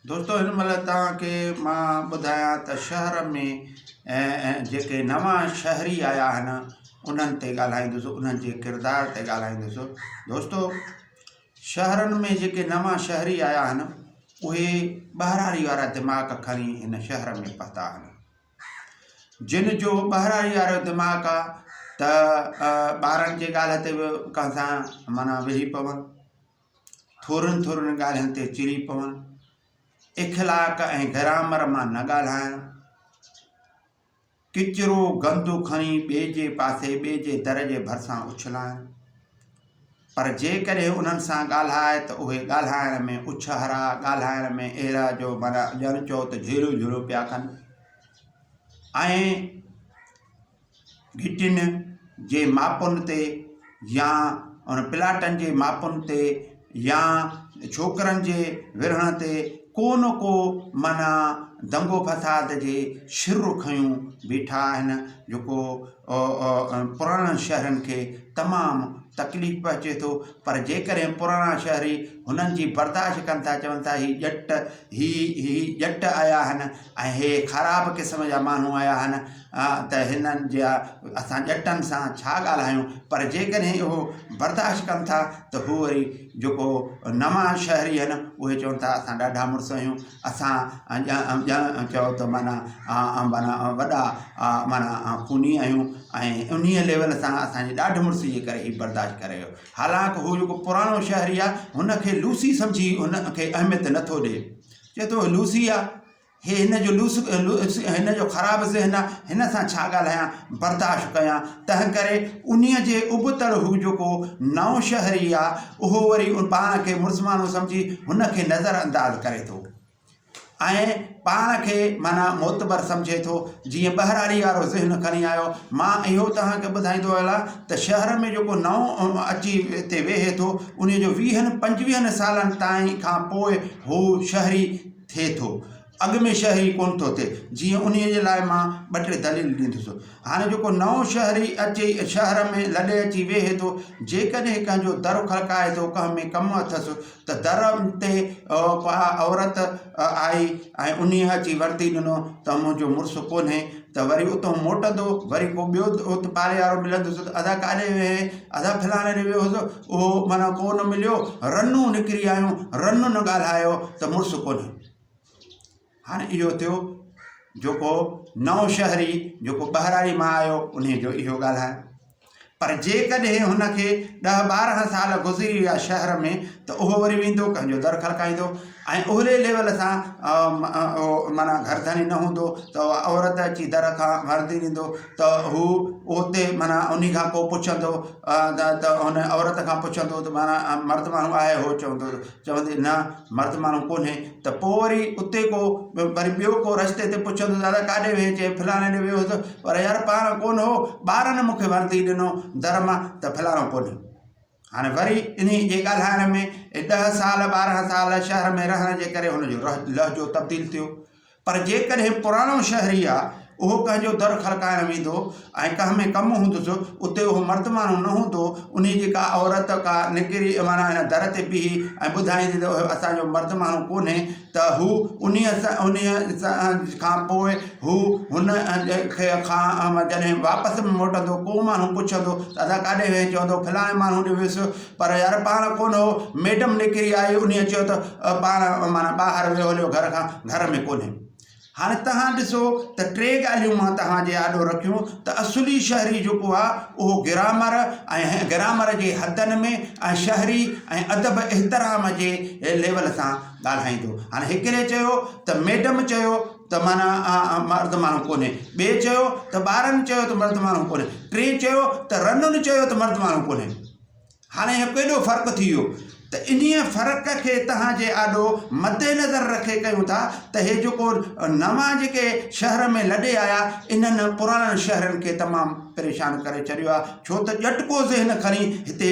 دوستو هن مهل توهان کي مان ٻڌايان ته شهر ۾ جيڪي نوان شهري آيا آهن انهن تي ڳالهائيندس انهن جي ڪردار تي ڳالهائيندس دوستو شهرن ۾ جيڪي نوان شهري آيا آهن اهي ٻهراڙي وارا دماغ کڻي هن شهر ۾ پهتا آهن جن جو ٻهراڙي وارو دماغ آهي ته ٻارن جي ڳالهه تي به ڪنهن سان معنيٰ ويهي پون ٿورين ٿورين ڳالهين تي چري پوڻ، اخلاق ۽ گرامر مان نه ڳالهائڻ، ڪچرو گند کڻي ٻئي جي پاسي ٻئي جي در جي ڀرسان اڇلائڻ، پر جيڪڏهن انهن سان ڳالهاء ته اهي ڳالهائڻ ۾ اڇهرا، ڳالهائڻ ۾ اهڙا جو معنيٰ ڄڻ چئو ته جهيڙو جهيڙو پيا ڪن ۽ گهٽين جي ماپن تي يا ان پلاٽن جي ماپن تي يا ڇوڪرن جي وڙهڻ تي ڪو نه ڪو معنيٰ دنگو فساد جي شر کنيون بيٺا آهن جيڪو پراڻن شهرن کي تمام تڪليف پهچي ٿو پر جيڪڏهن پراڻا شهري هنن جي برداشت ڪن ٿا چون ٿا هي ڄٽ هي هي ڄٽ آيا آهن ۽ هي خراب قسم جا ماڻهو آيا آهن ته هنن جا اسان ڄٽن سان ڇا ڳالهايون پر جيڪڏهن اهو برداشت ڪن ٿا ته هو وري جيڪو نوان شهري آهن اهي چون ٿا اسان ڏاڍا مڙس آهيون اسان چئو ته معنيٰ معنيٰ وڏا معنيٰ خوني آهيون ۽ انهيء ليول سان اسانجي ڏاڍ مڙسي جي ڪري هي برداشت ڪري ويو حالانڪ هو جيڪو پراڻو شهري آهي هن کي لوسي سمجهي هن کي اهميت نٿو ڏئي چئي ٿو لوسي آهي هي هن جو لوس هن جو خراب ذهن آ، هن سان ڇا ڳالهايان، برداشت ڪيان. تنهن ڪري انهيء جي ابتڙ هو جيڪو نئون شهري آ، اهو وري پاڻ کي مڙس ماڻهو سمجهي هن کي نظر انداز ڪري ٿو ۽ پاڻ کي معنيٰ معتبر سمجهي ٿو. جيئن ٻهراڙي وارو ذهن کڻي آيو. مان اهو توهان کي ٻڌائيندو هلان ته شهر ۾ جيڪو نئون اچي هتي ويهي ٿو، انهيء جو ويهن پنجويهن سالن تائين کان پوء هو شهري ٿئي ٿو. اڳ ۾ شهري ڪونه ٿو ٿئي. جيئن انهيء جي لاء مان ٻه ٽي دليل ڏيندس. هاڻي جيڪو نئون شهري اچي شهر ۾ لڏي اچي ويهي ٿو، جيڪڏهن ڪنهن جو در کڙڪائي ٿو، ڪنهن ۾ ڪم اٿس ته در تي ڪا عورت آئي ۽ انهيء اچي ورتي ڏنو ته منهنجو مڙس ڪونهي ته وري اتان موٽندو، وري ڪو ٻيو ات پاڙي وارو ملندس ته ادا ڪاڏي ويو هئين؟ ادا فلاڻي ڏي ويو هوس، اهو معنيٰ ڪو نه مليو، رنون نڪري آيون، رن نه ڳالهايو ته مڙس ڪونهي. هاڻي اهو ٿيو جيڪو نئون شهري جيڪو ٻهراڙي مان آيو انهي جو اهو ڳالهائڻ. پر جيڪڏهن هن کي ڏهه 12 سال گذري ويا شهر ۾ ته اهو وري ويندو ڪنهن جو در کڙڪائيندو ۽ اهڙي ليول سان اهو معنيٰ گهر ڌڻي نه هوندو ته اها عورت اچي در کان ورندي ڏيندو ته هو اتي معنيٰ انهي کان پوء پڇندو ته هن عورت کان پڇندو ته معنيٰ مرد ماڻهو آهي هو چوندو چوندي نه مرد ماڻهو ڪونهي ته پوء وري اتي ڪو وري ٻيو ڪو رستي تي پڇندو دادا ڪاڏي وئين چي فلاڻي ڏي ويو هوس پر يار پاڻ ڪونه هو ٻارن مون کي ورندي ڏنو در مان ته فلاڻو ڪونهي هاڻي وري انهي جي ڳالهائڻ ۾ 10 سال 12 سال شهر ۾ رهڻ جي ڪري هن جو لهجو تبديل ٿيو پر جيڪڏهن پراڻو شهري آ، اهو ڪنهن جو در کڙڪائڻ ويندو ۽ ڪنهن ۾ ڪم هوندس، اتي اهو مرد ماڻهو نه هوندو، انهي جي ڪا عورت ڪا نڪري معنيٰ ان در تي بيهي ۽ ٻڌائيندي ته اهو اسان جو مرد ماڻهو ڪونهي ته هو انهي سان انهي کان پوء هو هن کي کان جڏهن واپس موٽندو ڪو ماڻهو پڇندو ته ادا ڪاڏي وئين چوندو فلاڻي ماڻهو ڏي ويس پر يار پاڻ ڪونه هو، ميڊم نڪري آئي، انهيء چيو ته پاڻ معنيٰ ٻاهر ويو هليو گهر کان، گهر ۾ ڪونهي. هاڻي توهان ڏسو ته ٽي ڳالهيون مان توهان جي آڏو رکيون ته اصلي شهري جيڪو آهي اهو گرامر ۽ گرامر جي حدن ۾ ۽ شهري ۽ ادب احترام جي ليول سان ڳالهائيندو. هاڻي هڪڙي چيو ته ميڊم چيو ته معنيٰ مرد ماڻهو ڪونهي، ٻئي چيو ته ٻارن چيو ته مرد ماڻهو ڪونهي، ٽئين چيو ته رنن چيو ته مرد ماڻهو ڪونهي. هاڻي هڪ ايڏو فرق ٿي ويو ته انهيء فرق کي توهان جي آڏو مدنظر رکي ڪيون ٿا ته هي جيڪو نوان جيڪي شهر ۾ لڏي آيا انهن پراڻن شهرن کي تمام پريشان ڪري ڇڏيو آهي ڇو ته ڄٽڪو ذهن کڻي هتي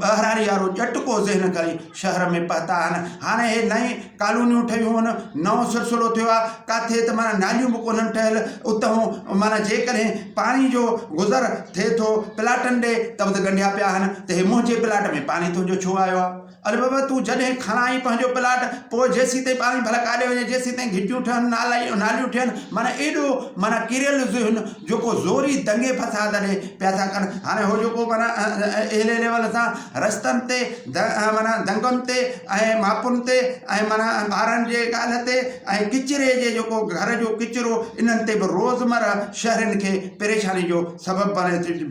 ٻهراڙي وارو ڄٽڪو ذهن کڻي شهر ۾ پهتا آهن هاڻي هي نئين ڪالونيون ٺهيون آهن، نئون سلسلو ٿيو آهي، ڪاٿي ته معنيٰ ناليون به ڪونهن ٺهيل، اتهون معنيٰ جيڪڏهن پاڻي جو گذر ٿئي ٿو پلاٽن ڏي ته به ته ڳنڍيا پيا آهن ته هي منهنجي پلاٽ ۾ پاڻي تنهنجو ڇو آيو آهي؟ اڙي بابا تون جڏهن کڻائين پنهنجو پلاٽ پوء جيسيتائين پاڻي ڀلا ڪاڏي وڃي جيسيتائين گهٽيون ٺهن نالائي ناليون ٺهن معنيٰ ايڏو معنيٰ ڪريل ذهن جيڪو زوري دنگي فساد ڏي پيا ٿا ڪن هاڻي هو جيڪو معنيٰ اهڙي ليول سان رستن تي معنيٰ دنگن تي ۽ ماپن تي ۽ معنيٰ ٻارن جي ڳالهه تي ۽ ڪچري جي جيڪو گهر جو ڪچرو انهن تي به روزمره شهرين کي پريشاني جو سبب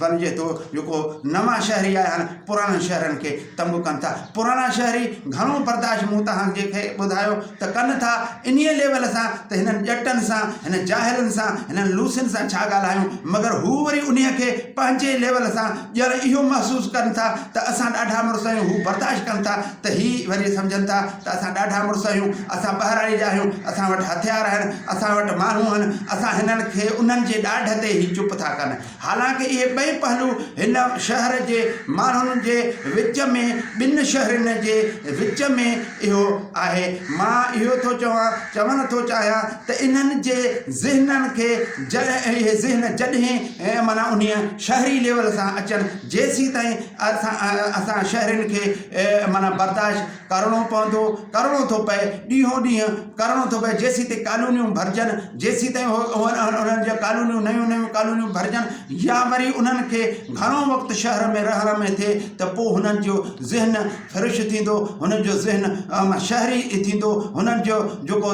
بڻجي ٿو جيڪو نوان شهري آيا آهن پراڻن شهرن کي تنگ ڪن ٿا. پراڻا شهري گهڻو برداشت مون توهان جي کي ٻڌايو ته ڪن ٿا انهيء ليول سان ته هنن ڄٽن سان، هنن جاهلن سان، هنن لوسين سان ڇا ڳالهايون مگر هو وري انهيء کي پنهنجي ليول سان ڄڻ اهو محسوس ڪن ٿا ته اسان ڏاڍا مڙس آهيون هو برداشت ڪن ٿا ته هي وري سمجهن ٿا ته اسان ڏاڍا مڙس آهيون اسان ٻهراڙي جا آهيون اسان وٽ هٿيار آهن اسان وٽ ماڻهو آهن اسان هنن کي انهن جي ڏاڍ تي هي چپ ٿا ڪن. حالانڪ اهي ٻئي پهلو هن شهر جي ماڻهن جي وچ ۾ ٻن شهرن جي وچ ۾ اهو آهي. مان اهو ٿو چوان چوڻ ٿو چاهيان ته انهن جي ذهنن کي جڏهن اهي ذهن جڏهن معنيٰ انهيء شهري ليول سان اچن جيسيتائين اسان اسان شهرين کي معنيٰ برداشت ڪرڻو پوندو، ڪرڻو ٿو پئي، ڏينهون ڏينهن ڪرڻو ٿو پئي، جيسيتائين ڪالونيون ڀرجن، جيسيتائين انهن جون ڪالونيون نيون نيون ڪالونيون ڀرجن يا وري انهن کي گهڻو وقت شهر ۾ رهڻ ۾ ٿئي ته پوء هنن جو ذهن فريش ٿيندو، هنن جو ذهن شهري ٿيندو، هنن جو جيڪو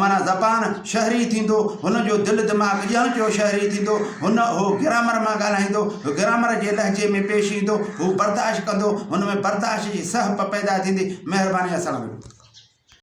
معنيٰ زبان شهري ٿيندو، هن جو دل دماغ ڄڻ چيو شهري ٿيندو، هن هو گرامر مان ڳالهائيندو، گرامر جي لهجي ۾ پيش ايندو، هو برداشت ڪندو، هن ۾ برداشت جي سهپ پيدا ٿيندي، مهرباني السلام عليڪم.